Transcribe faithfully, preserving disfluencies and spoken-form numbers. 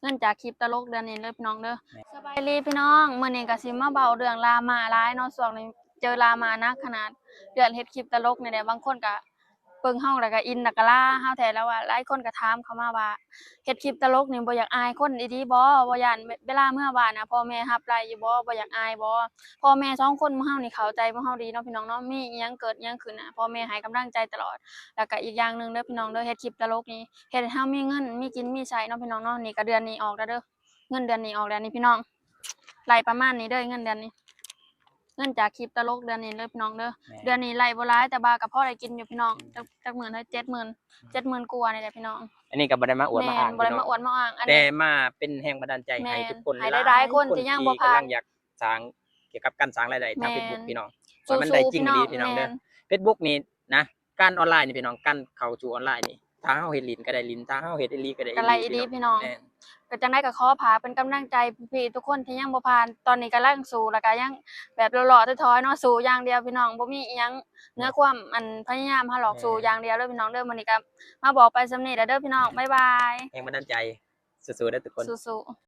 เงินจากคลิปตลกเดือนนี้เด้อพี่น้องเด้อ แม่น สบายดีพี่น้อง มื้อนี้ก็สิมาเว้าเรื่องดราม่าหลายเนาะ ช่วงนี้เจอดราม่าหนักขนาด เรื่องเฮ็ดคลิปตลกนี่แหละ บางคนก็เบิ่งเฮาแล้วก็อินแล้วก็ลาเฮาแท้ แล้วว่าหลายคนก็ถามเข้ามาว่า เฮ็ดคลิปตลกนี่บ่อยากอายคนอีหลีบ่ บ่ย้านเวลาเมือบ้านน่ะ พ่อแม่รับไล่อยู่บ่ บ่อยากอายบ่ พ่อแม่สองคนหมู่เฮานี่เข้าใจหมู่เฮาดีเนาะพี่น้องเนาะ มีอิหยังเกิดอิหยังขึ้นน่ะ พ่อแม่ให้กำลังใจตลอด แล้วก็อีกอย่างหนึ่งเด้อพี่น้องเด้อ เฮ็ดคลิปตลกนี่ เฮ็ดให้เฮามีเงินมีกินมีใช้เนาะพี่น้องเนาะ นี่ก็เดือนนี้ออกแล้วเด้อ เงินเดือนนี้ออกแล้วนี่พี่น้อง ไล่ประมาณนี้เด้อ เงินเดือนนี้ เงินจากคลิปตลกเดือนนี้เด้อพี่น้องเด้อ แม่น เดือนนี้ไล่บ่หลาย แต่ว่าก็พอได้กินอยู่พี่น้อง จัก จักหมื่นเฮ้ย เจ็ดหมื่น เจ็ดหมื่นกว่านี่แหละพี่น้อง อันนี้ก็บ่ได้มาอวดมาอ้าง แม่น บ่ได้มาอวดมาอ้าง อันนี้ แต่มาเป็นแรงบันดาลใจให้ แม่น ทุกคน ให้หลายๆคนที่ยังบ่ผ่าน หลายๆคนที่กำลังอยากสร้าง เกี่ยวกับการสร้างรายได้ทาง แม่น Facebook พี่น้อง สู้ๆ ว่ามันได้จริงอีหลีพี่น้อง พี่น้องเด้อ แม่น Facebook นี่นะ การออนไลน์นี่พี่น้อง การเข้าสู่ออนไลน์นี่ ถ้าเฮาเฮ็ดหลินก็ได้หลิน ถ้าเฮาเฮ็ดอีหลีก็ได้ ก็ได้อีหลี อีหลีพี่น้อง แม่น ก็จังใดก็ขอฝากเป็นกำลังใจพี่ๆทุกคนที่ยังบ่ผ่าน ตอนนี้กำลังสู้ แล้วก็ยังแบบเลาะๆถอยๆเนาะ สู้อย่างเดียวพี่น้อง บ่มีอิหยังเหนือความอันพยายามเฮาหรอก แม่น สู้อย่างเดียวเด้อพี่น้องเด้อ มื้อนี้ก็มาบอกไปส่ำนี้แล้วเด้อพี่น้อง บ๊ายบาย แรงบันดาลใจ สู้ๆเด้อทุกคน สู้ๆ